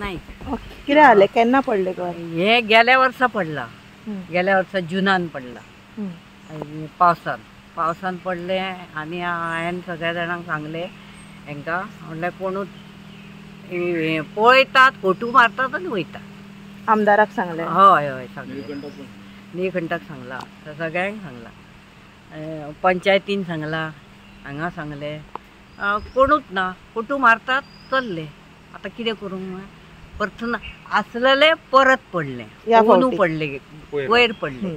नाईक. कितें जालें, केन्ना पडलें घर? हे गेल्या वर्सा पडला, गेल्या वर्सा जुनान पडला, पावसान पावसान पडलें. आनी हांवें सगळ्या जाणांक सांगलें हेंकां, म्हणल्यार कोणूच पळयतात, फोटो मारतात आनी वयतात. आमदाराक सांगलें? हय हय सांगलें, निळकंठाक सांगलां, सगळ्यांक सांगलां, पंचायतीन सांगलां, हांगा सांगलें, कोणूच ना. फोटो मारतात चल्ले. आतां कितें करूंक, परतून आसलेलें परत पडलें, अंदू पडलें, वयर पडलें.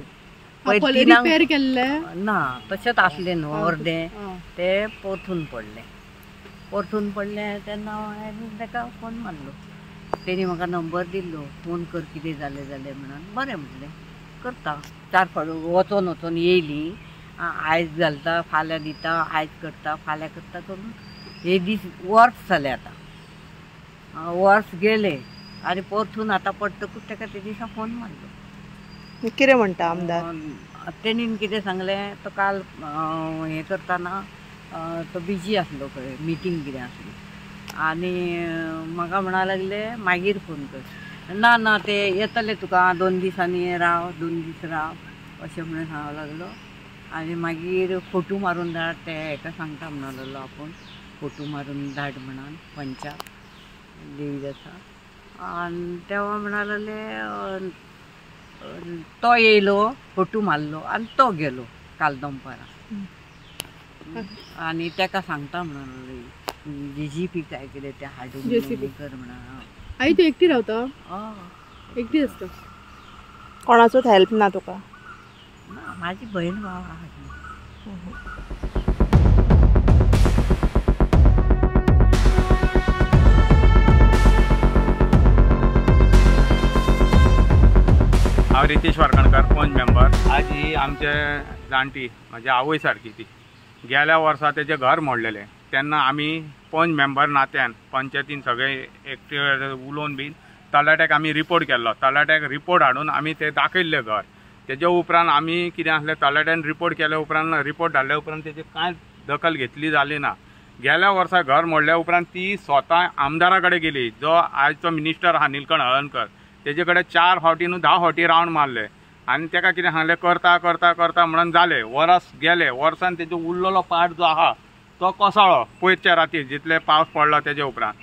रिपेर केल्लें ना, तशेंच आसलें न्हू अर्दें, तें परतून पडलें. परतून पडलें तेन्ना हांवें ताका फोन मारलो, तेणी म्हाका नंबर दिल्लो, फोन कर कितें जालें जालें म्हणून. बरें म्हटलें करता. 4 फावट वचोन वचोन येयली, आयज घालता फाल्यां दिता, आयज करता फाल्यां करता करून हे दीस वर्स जालें. आतां वर्स गेलें आनी परतून आतां पडटकूच ताका ते दिसा फोन मारलो. कितें म्हणटा आमदार? तेणीन कितें सांगलें, तो काल हें करतना तो बिजी आसलो खंय, मिटींग कितें आसली, आनी म्हाका म्हणा लागले मागीर फोन कर. ना ना ते येतले तुका 2 दिसांनी राव, 2 दीस राव अशें म्हणून सांगूंक लागलो. आनी मागीर फोटो मारून धाड, ते हेका सांगता म्हणून लागलो आपूण, फोटो मारून धाड म्हणून पंचाक देवीदासा. आनी तेव्हा म्हणा लागले तो येयलो, फोटो मारलो आनी तो गेलो काल दनपारां. आनी तेका सांगता म्हणून लागले जेसीबी काय कितें तें हाडून कर म्हणून. आई तूं एकटी रावता? एकटी आसता? कोणाचोच हेल्प ना तुका? ना, म्हाजी भयण भाव आहा. हांव रितेश वारखणकर, पंच मेंबर. आज ही आमचे जाणटी, म्हाजी आवय सारकी ती, गेल्या वर्सा तेजें घर मोडलेलें तेन्ना आमी पंच मेंबर नात्यान पंचायतीन सगळे एकटे उलोवन बीन तलाट्याक आमी रिपोर्ट केल्लो. तलाट्याक रिपोर्ट हाडून आमी ते दाखयल्लें घर. तेजे उपरांत आमी कितें आसलें, तलाट्यान रिपोर्ट केल्या उपरांत, रिपोर्ट धाडल्या उपरांत तेजी कांय दखल घेतली जाली ना. गेल्या वर्सा घर मोडल्या उपरांत ती स्वता आमदारा कडेन गेली, जो आयचो मिनिस्टर आहा निलकंठ हळर्णकर, तेजे कडेन 4 फावटी न्हू 10 फावटी रावंड मारले. आनी तेका कितें सांगलें, करता करता करता म्हणून जालें. वरस गेलें, वर्सान तेजो उरलेलो पार्ट जो आहा तो कोसळ्ळो पयरच्या राती जितले पावस पडलो तेजे उपरांत.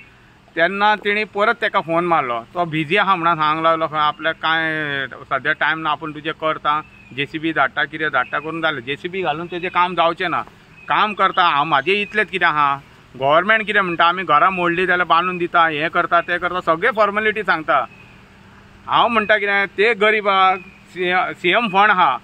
तेन्ना तेणी परत तेका फोन मारलो, तो बिजी आहा म्हणून सांगूंक लागलो खंय आपल्याक कांय सद्या टायम ना, आपूण तुजें करता, जेसीबी धाडटा कितें धाडटा करून जालें. जेसीबी घालून तेजें काम जावचें ना. काम करता हांव, म्हाजें इतलेंच कितें आहा. गव्हर्मेंट कितें म्हणटा, आमी घरां मोडलीं जाल्यार बांदून दिता, हें करता तें करता, सगळें फॉर्मेलिटी सांगता. हांव म्हणटा कितें, ते गरिबाक सीएम फंड आहा,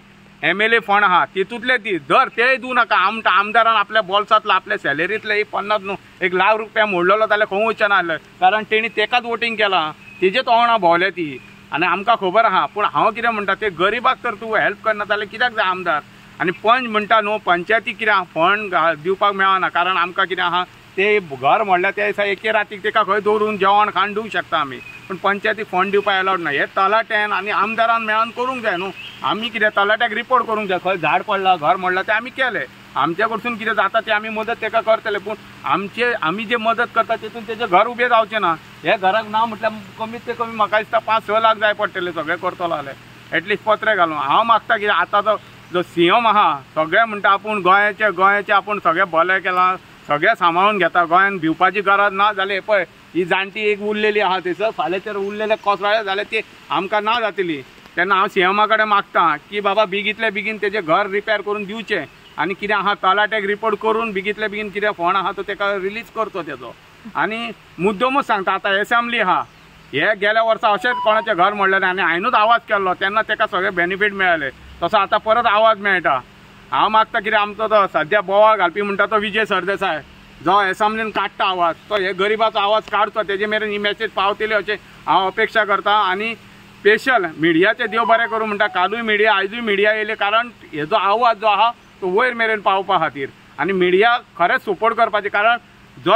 MLA fund आहा, तितूंतले दी धर तेय दिवं नाका. आमदारान आपल्या बोल्सांतलो आपल्या सॅलरींतले एक 50 न्हू 1 लाख रुपया मोडलेलो जाल्यार खंय वचचें ना आसलें, कारण तेणी तेकाच वोटींग केलां, तेजेच तोंडां भोंवल्या ती, आनी आमकां खबर आहा. पूण हांव कितें म्हणटा, ते गरिबाक तर तूं हेल्प करना जाल्यार कित्याक जाय आमदार? आनी पंच म्हणटा न्हू, पंचायती कितें आहा फंड दिवपाक मेळना, कारण आमकां कितें आहा ते घर मोडल्या त्या दिसा एके रातीक तेका खंय दवरून जेवण खाण दिवंक शकता आमी, पूण पंचायती फंड दिवपाक एलावड ना. हे तलाट्यान आनी आमदारान मेळोन करूंक जाय न्हू. आमी कितें तलाट्याक रिपोर्ट करूंक जाय, खंय झाड पडलां, घर मोडलां तें आमी केलें, आमच्या कडसून कितें जाता तें आमी मदत तेका करतले, पूण आमचे आमी जे मदत करता तेतून तेजें घर उबें जावचें ना. हे घराक ना म्हटल्यार कमीत ते कमी म्हाका दिसता 5-6 लाख जाय पडटले सगळें करतलो जाल्यार, एटलिस्ट पत्रे घालून. हांव मागता कितें, आतां जो सीएम आहा सगळें म्हणटा आपूण गोंयाचें गोंयाचें आपूण सगळें बरें केलां, सगळें सांबाळून घेता, गोंयान भिवपाची गरज ना जाल्यार पळय ही जाणटी एक उरलेली आहा थंयसर, फाल्यां तर उरलेले कोसळ्ळे जाल्यार ती आमकां ना जातली. तेन्ना हांव सीएमा कडेन मागता की बाबा बेगींतले बेगीन तेजें घर रिपेर करून दिवचें, आनी कितें आहा तलाट्याक रिपोर्ट करून बेगींतले बेगीन कितें फंड आहा तो तेका रिलीज करचो तेजो. आनी मुद्दमूच सांगता, आतां एसेंब्ली आहा, हे गेल्या वर्सा अशेंच कोणाचें घर मोडलेलें आनी हांवेनूच आवाज केल्लो तेन्ना तेका सगळे बेनिफीट मेळ्ळे, तसो आतां परत आवाज मेळटा. हांव मागता कितें, आमचो तो सद्या बोवाळ घालपी म्हणटा तो विजय सरदेसाय, जो एसेंब्लीन काडटा आवाज, तो हे गरिबाचो आवाज काडचो, तेजे मेरेन ही मॅसेज पावतली अशें हांव अपेक्षा करता. आनी स्पेशल मिडियाचें देव बरें करूं म्हणटा, कालूय मिडिया आयजूय मिडिया येयले, कारण हेजो आवाज जो आहा तो वयर मेरेन पावपा खातीर. आनी मिडिया खरेंच सपोर्ट करपाचें, कारण जो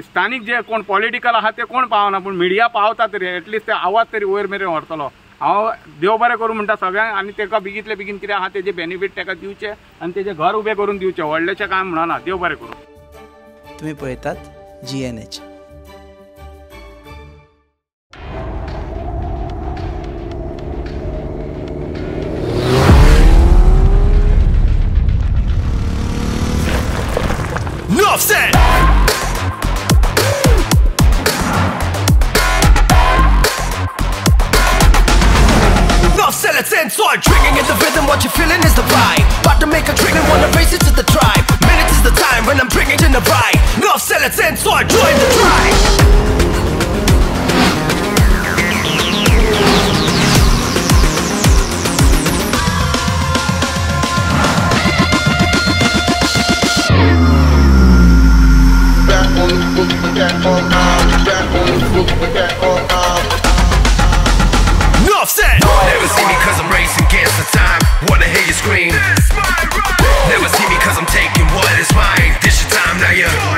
स्थानीक जे कोण पॉलिटिकल आहा ते कोण पावना, पूण मिडिया पावता तरी एटलिस्ट ते आवाज तरी वयर मेरेन व्हरतलो. हांव देव बरें करूं म्हणटा सगळ्यांक, आनी तेका बेगींतले बेगीन कितें आहा तेजे बेनिफीट तेका दिवचे आनी तेजें घर उबें करून दिवचें, व्हडलेशें कांय म्हणना. देव बरें करूं. तुम्ही पळयतात GNH. And what you're feeling is the vibe. About to make a dream and wanna race it to the tribe. Minutes is the time when I'm bringing in the ride. North sell it's in, so I join the tribe. North said, never see me cause I'm racing against the time. Wanna hear you scream. Never see me cause I'm taking what is mine. This your time, now you.